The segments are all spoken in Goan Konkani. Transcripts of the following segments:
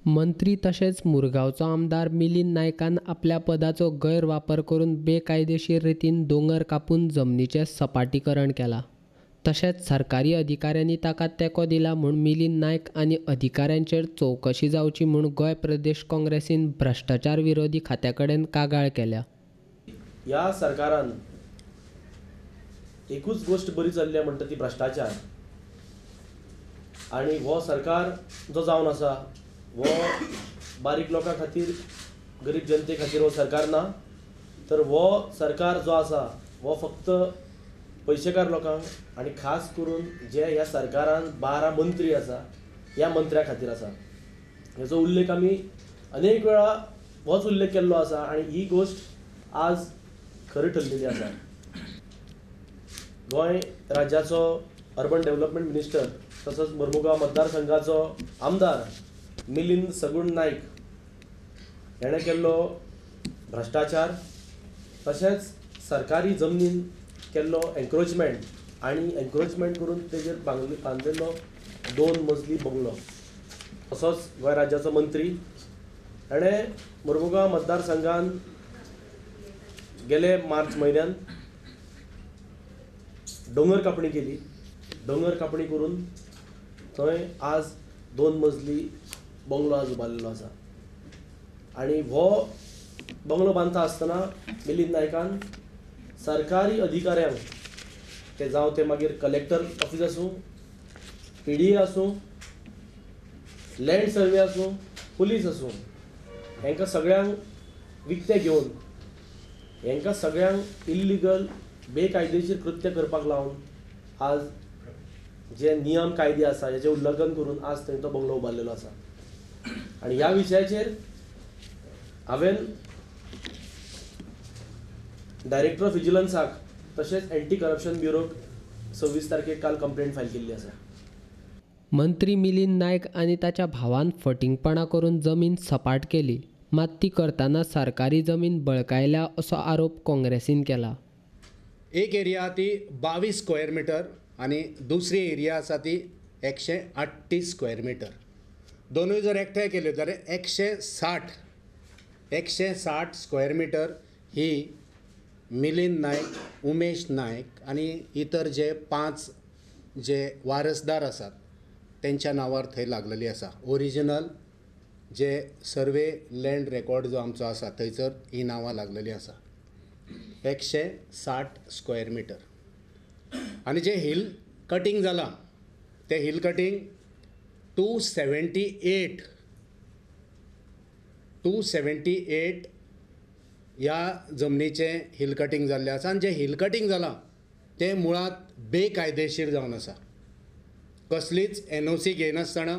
मंत्री तशेंच मुरगांवचो आमदार मिलिंद नायकान आपल्या पदाचो गैरवापर करून बेकायदेशीर रितीन दोंगर कापून जमनीचें सपाटीकरण केलां. तशेंच सरकारी अधिकाऱ्यांनी ताका तेंको दिला म्हूण मिलिंद नायक आनी अधिकाऱ्यांचेर चवकशी जावची म्हूण गोंय प्रदेश काँग्रेसीन भ्रश्टाचार विरोधी खात्या कडेन कागाळ केल्या. ह्या सरकारान एकूच गोष्ट बरी चल्ल्या म्हणटा ती भ्रश्टाचार. आनी हो सरकार जो जावन आसा हो बारीक लोकां खातीर, गरीब जनते खातीर हो सरकार ना, तर हो सरकार जो आसा हो फक्त पयशेकार लोकांक आनी खास करून जे ह्या सरकारान 12 मंत्री आसा ह्या मंत्र्या खातीर आसा. हेजो उल्लेख आमी अनेक वेळा होच उल्लेख केल्लो आसा आनी ही गोश्ट आज खरी ठरलेली आसा. गोंय राज्याचो अर्बन डेव्हलपमेंट मिनिस्टर तसोच मोरमुगांव मतदारसंघाचो आमदार मिलिंद सगुण नायक हेणें केल्लो भ्रश्टाचार तशेंच सरकारी जमनीन केल्लो एन्क्रोचमेंट आनी एन्क्रोचमेंट करून तेजेर बांदिल्लो 2 मजली बंगलो. तसोच गोंय राज्याचो मंत्री हेणें मोरमुगांव मतदारसंघान गेले मार्च म्हयन्यान दोंगर कापणी केली. दोंगर कापणी करून थंय आज 2 मजली बंगलो आज उबारलेलो आसा आनी हो बंगलो बांदता आसतना मिलिंद नायकान सरकारी अधिकाऱ्यांक, ते जावं ते मागीर कलेक्टर ऑफिस आसूं, पीडीए आसूं, लँड सर्वे आसूं, पुलीस आसूं, हेंकां सगळ्यांक विकते घेवन हेंकां सगळ्यांक इल्लिगल बेकायदेशीर कृत्य करपाक लावन आज जे नियम कायदे आसा हेजें उल्लंघन करून आज थंय तो बंगलो उबारलेलो आसा. आनी ह्या विशयाचेर हांवें डायरेक्टर ऑफ विजिलन्साक तशेंच एंटी करप्शन ब्युरोक 26 तारखेक काल कंप्लेंट फायल केल्ली आसा. मंत्री मिलिंद नायक आनी ताच्या भावान फटींगपणां करून जमीन सपाट केली, मात ती करतना सरकारी जमीन बळकायल्या असो आरोप काँग्रेसीन केला. एक एरिया ती 22 स्क्वेअर मिटर आनी दुसरी एरिया आसा ती 138 स्क्वेअर मिटर. दोनूय जर एकठांय केल्यो जाल्यार 160 स्क्वेअर मिटर ही मिलिंद नायक, उमेश नायक आनी इतर जे 5 जे वारसदार आसात तेंच्या नांवार थंय लागलेली आसा. ओरिजिनल जे सर्वे लँड रेकॉर्ड जो आमचो आसा थंयसर ही नांवां लागलेली आसा. 160 स्क्वेअर मिटर. आनी जे हिल कटींग जालां तें हिल कटींग 278 ह्या जमनीचें हिल कटींग जाल्लें आसा. आनी जें हिल कटींग जालां तें मुळांत बेकायदेशीर जावन आसा. कसलीच एनओसी घेयनासतना,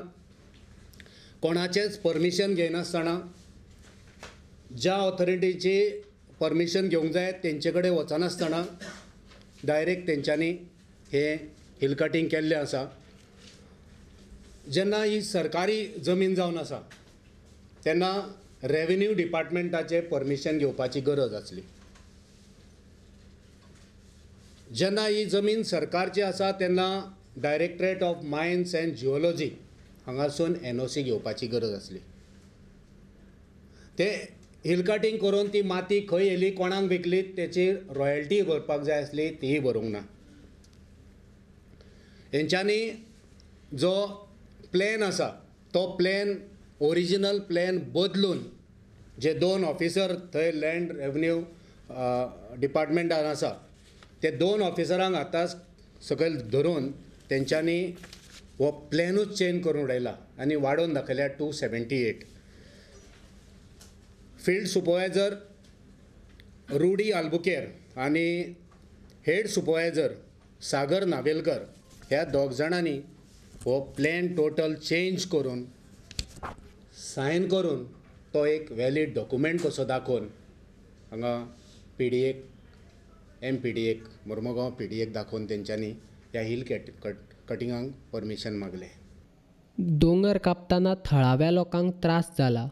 कोणाचेंच परमिशन घेयनासतना, ज्या ऑथॉरिटीची परमिशन घेवंक जाय तेंचे कडेन वचनासतना डायरेक्ट तेंच्यांनी हें हिल कटींग केल्लें आसा. जेन्ना ही सरकारी जमीन जावन आसा तेन्ना रेवेन्यू डिपार्टमेंटाचें परमिशन घेवपाची गरज आसली. जेन्ना ही जमीन सरकारची आसा तेन्ना directorate of mines and geology हांगासून एनओसी घेवपाची गरज आसली. ते हिल कटींग करून ती माती खंय येयली, कोणाक विकली, तेची रॉयल्टी भरपाक जाय आसली, तीय भरूंक ना. हेंच्यांनी जो प्लॅन आसा तो प्लॅन, ओरिजिनल प्लॅन बदलून जे 2 ऑफिसर थंय लँड रेवन्यू डिपार्टमेंटान आसा ते 2 ऑफिसरांक आतां सकयल धरून तेंच्यांनी हो प्लॅनूच चेंज करून उडयला आनी वाडोवन दाखयल्या 278. फिल्ड सुपरवायजर रुडी आल्बुकेर आनी हेड सुपरवायजर सागर नावेलकर ह्या 2 जाणांनी हो प्लॅन टोटल चेंज करून सायन करून तो एक व्हॅलीड डॉक्युमेंट कसो दाखोवन हांगा पीडीएक, एमपीडीएक, मोरमुगांव पीडीएक दाखोवन तेंच्यांनी ह्या हिल कटिंगाक परमिशन मागलें. दोंगर कापतना थळाव्या लोकांक त्रास जाला,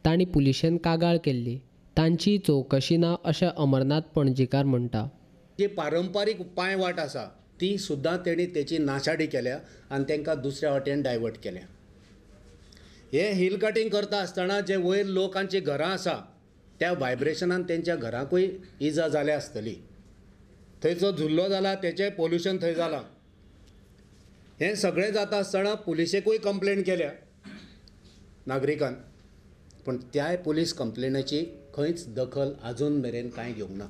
तांणी पुलिशेन कागाळ केल्ली, तांची चवकशी ना अशें अमरनाथ पणजीकार म्हणटा. जी पारंपारीक पांयवाट आसा ती सुद्दां तेणी तेची नाशाडी केल्या आनी तांकां दुसऱ्या वाटेन डायवर्ट केल्या. हे हिल कटींग करता आसतना जे वयर लोकांची घरां आसा त्या वायब्रेशनान तेंच्या घराकूय इजा जाल्या आसतली. थंयचो झुल्लो जाला, तेचें पोल्युशन थंय जालां. हें सगळें जाता आसतना पुलिशेकूय कंप्लेन केल्या नागरिकान, पूण त्याय पुलीस कंप्लेनाची खंयच दखल आजून मेरेन कांय घेवंक ना.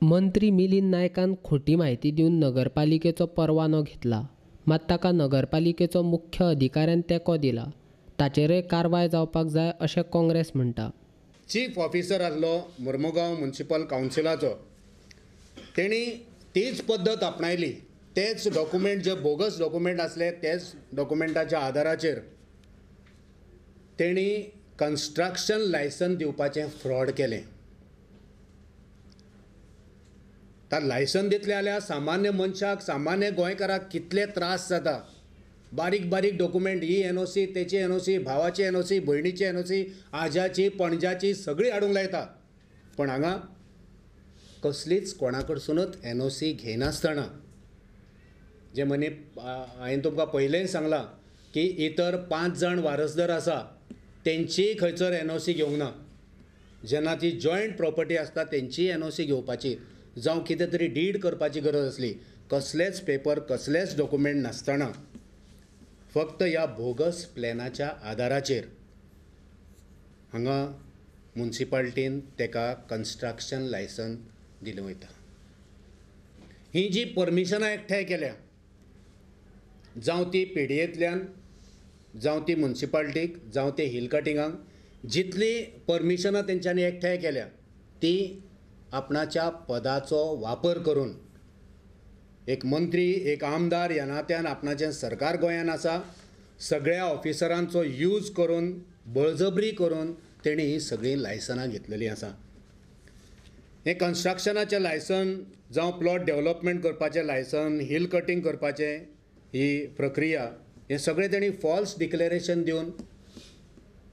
मंत्री मिलिंद नायकान खोटी म्हायती दिवन नगरपालिकेचो परवानो घेतला, मात ताका नगरपालिकेचो मुख्य अधिकाऱ्यान तेंको दिला. ताचेरय कारवाय जावपाक जाय अशें काँग्रेस म्हणटा. चीफ ऑफिसर आसलो मुर्मुगांव म्युनिसिपल कावन्सिलाचो, तेणी तीच पद्दत आपणायली. तेच डॉक्युमेंट जे बोगस डॉक्युमेंट आसले तेच डॉक्युमेंटाच्या आदाराचेर तेणी कन्स्ट्रक्शन लायसन दिवपाचें फ्रॉड केलें. तर लायसन दितले जाल्यार सामान्य मनशाक, सामान्य गोंयकाराक कितले त्रास जाता. बारीक बारीक डॉक्युमेंट, ही एनओसी, तेची एनओसी, भावाची एनओसी, भयणीची एनओसी, आज्याची, पणज्याची सगळी हाडूंक लायता. पूण हांगा कसलीच कोणा कडसुनूच एनओसी घेयनासतना, जे मनी हांवें तुमकां पयलेंय सांगलां की इतर 5 जाण वारसदार आसा तेंचीय खंयसर एनओसी घेवंक ना. जेन्ना ती जॉयंट प्रॉपर्टी आसता तेंचीय एनओसी घेवपाची, जावं कितें तरी did करपाची गरज आसली. कसलेच पेपर, कसलेच डॉक्युमेंट नासतना फक्त ह्या बोगस प्लॅनाच्या आदाराचेर हांगा म्युनिसिपालिटीन तेका कन्स्ट्रक्शन लायसन दिलें वयता. ही जी परमिशनां एकठांय केल्या, जावं ती पेडयेंतल्यान, जावं ती म्युनिसिपालिटीक, जावं ती हिल कटिंगाक, जितली परमिशनां तेंच्यांनी एकठांय केल्या ती आपणाच्या पदाचो वापर करून एक मंत्री, एक आमदार ह्या नात्यान आपणाचें सरकार गोंयान आसा, सगळ्या ऑफिसरांचो यूज करून, बळजबरी करून तेणी ही सगळीं लायसनां घेतलेलीं आसा. हें कन्स्ट्रक्शनाचें लायसन, जावं प्लॉट डेवलपमेंट करपाचें लायसन, हिल कटींग करपाचें ही प्रक्रिया, हें सगळें तेणी फॉल्स डिक्लेरेशन दिवन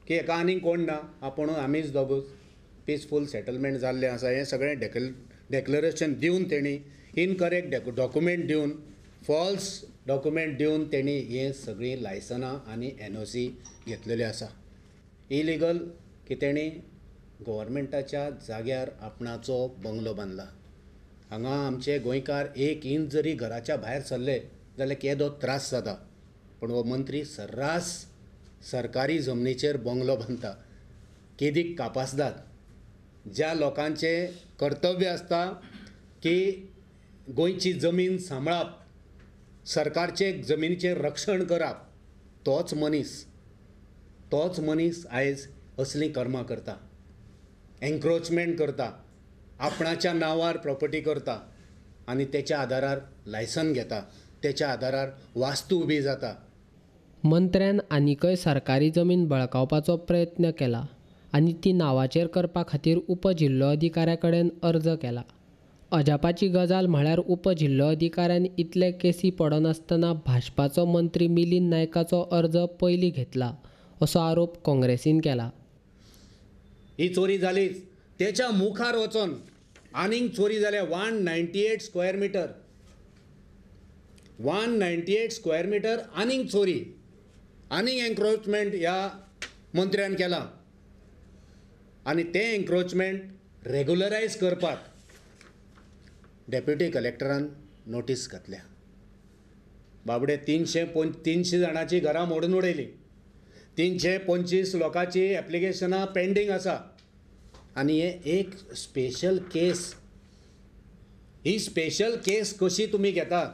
की हेका आनीक कोण ना, आपूण आमीच दोगूच पिसफूल सेटलमेंट जाल्लें आसा, हें सगळें डेक्लरेशन दिवन तेणी इनकरेक्ट डॉक्युमेंट दिवन, फॉल्स डॉक्युमेंट दिवन तेणी हें सगळीं लायसनां आनी एनओसी घेतलेली आसा. इलिगल की तेणी गव्हर्मेंटाच्या जाग्यार आपणाचो बंगलो बांदला. हांगा आमचे गोंयकार 1 इंच जरी घराच्या भायर सरले जाल्यार केदो त्रास जाता, पूण हो मंत्री सर्रास सरकारी जमनीचेर बंगलो बांदता. केदी कापासदाद. ज्या लोकांचें कर्तव्य आसता की गोंयची जमीन सांबाळप, सरकारचे जमिनीचें रक्षण करप, तोच मनीस आयज असलीं कर्मां करता, एन्क्रोचमेंट करता, आपणाच्या नांवार प्रॉपर्टी करता आनी तेच्या आदारार लायसन घेता, तेच्या आदारार वास्तू उबी जाता. मंत्र्यान आनीकय सरकारी जमीन बळकावपाचो प्रयत्न केला आनी ती नांवाचेर करपा खातीर उपजिल्लोधिकाऱ्या कडेन अर्ज केला. अजापाची गजाल म्हळ्यार उपजिल्लोधिकाऱ्यान इतले केसी पडनासतना भाजपाचो मंत्री मिलिंद नायकाचो अर्ज पयलीं घेतला असो आरोप काँग्रेसीन केला. ही चोरी जालीच, तेच्या मुखार वचोन आनीक चोरी जाल्या. 198 स्क्वेअर मिटर, 198 स्क्वेअर मिटर आनीक चोरी, आनीक एन्क्रोचमेंट ह्या मंत्र्यान केला आनी तें एन्क्रोचमेंट रेगुलरायज करपाक डेप्युटी कलेक्टरान नोटीस घातल्या. बाबडे 300 जाणांची घरां मोडून उडयली, 325 लोकांची एप्लिकेशनां पेंडींग आसा आनी हे एक स्पेशल केस, ही स्पेशल केस कशी तुमी घेतात,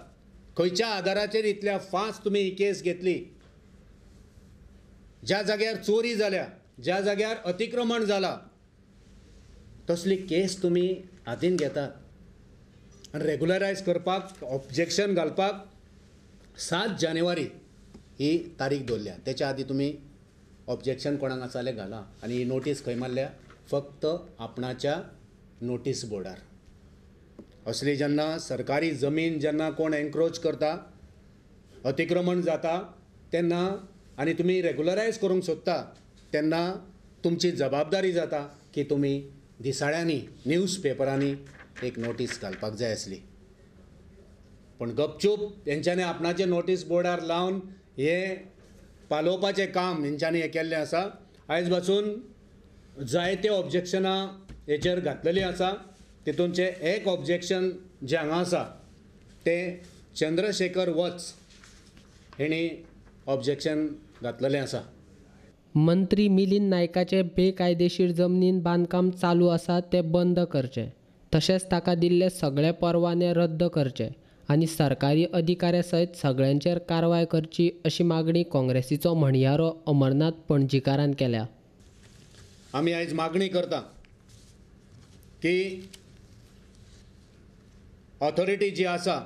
खंयच्या आदाराचेर इतल्या फास्ट तुमी ही केस घेतली? ज्या जाग्यार चोरी जाल्या, ज्या जाग्यार अतिक्रमण जाला, तसली केस तुमी हातीन घेतात आनी रेगुलरायज करपाक ऑब्जेक्शन घालपाक 7 जानेवारी ही तारीख दवरल्या. तेच्या आदी तुमी ऑब्जेक्शन कोणाक आसा जाल्यार घाला आनी ही नोटीस खंय मारल्या? फक्त आपणाच्या नोटीस बोर्डार. असली जेन्ना सरकारी जमीन जेन्ना कोण एन्क्रोच करता, अतिक्रमण जाता तेन्ना आनी तुमी रेगुलरायज करूंक सोदता तेन्ना तुमची जबाबदारी जाता की तुमी दिसाळ्यांनी, न्यूज पेपरांनी एक नोटीस घालपाक जाय आसली. पूण गपचूप तेंच्यांनी आपणाचे नोटीस बोर्डार लावन हे पालोवपाचें काम हेंच्यांनी हें केल्लें आसा. आयज पासून जायते ऑब्जेक्शनां हेचेर घातलेलीं आसा. तितूनचें एक ऑब्जेक्शन जें हांगा आसा तें चंद्रशेखर वत्स हेणी ऑब्जेक्शन घातलेलें आसा. मंत्री मिलिंद नायकाचे बेकायदेशीर जमनीन बांदकाम चालू आसा तें बंद करचें, तशेंच ताका दिल्ले सगळे परवाने रद्द करचे आनी सरकारी अधिकाऱ्या सयत सगळ्यांचेर कारवाय करची अशी मागणी काँग्रेसीचो म्हणयारो अमरनाथ पणजीकारान केल्या. आमी आयज मागणी करता की ऑथॉरिटी जी आसा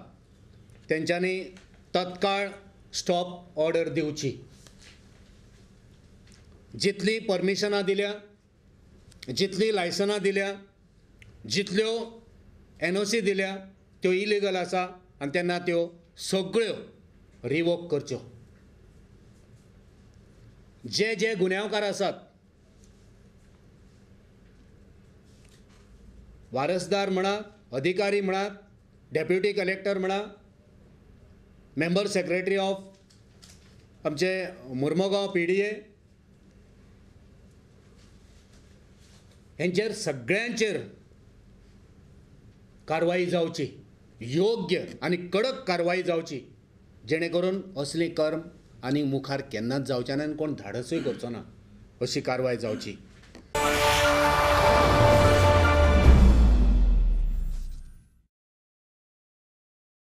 तेंच्यांनी तत्काळ स्टॉप ऑर्डर दिवची. जितली परमिशनां दिल्या, जितली लायसनां दिल्या, जितल्यो एनओसी दिल्या त्यो इलिगल आसा आनी तेन्ना त्यो सगळ्यो रिवोक करच्यो. जे जे गुन्यांवकार आसात, वारसदार म्हणा, अधिकारी म्हणा, डेप्युटी कलेक्टर म्हणा, मेंबर सेक्रेटरी ऑफ आमचे मुर्मगांव PDA, हेंचेर सगळ्यांचेर कारवाई जावची, योग्य आनी कडक कारवाई जावची, जेणे करून असली कर्म आनी मुखार केन्नाच जावचें ना आनी कोण धाडसूय करचो ना अशी कारवाय जावची.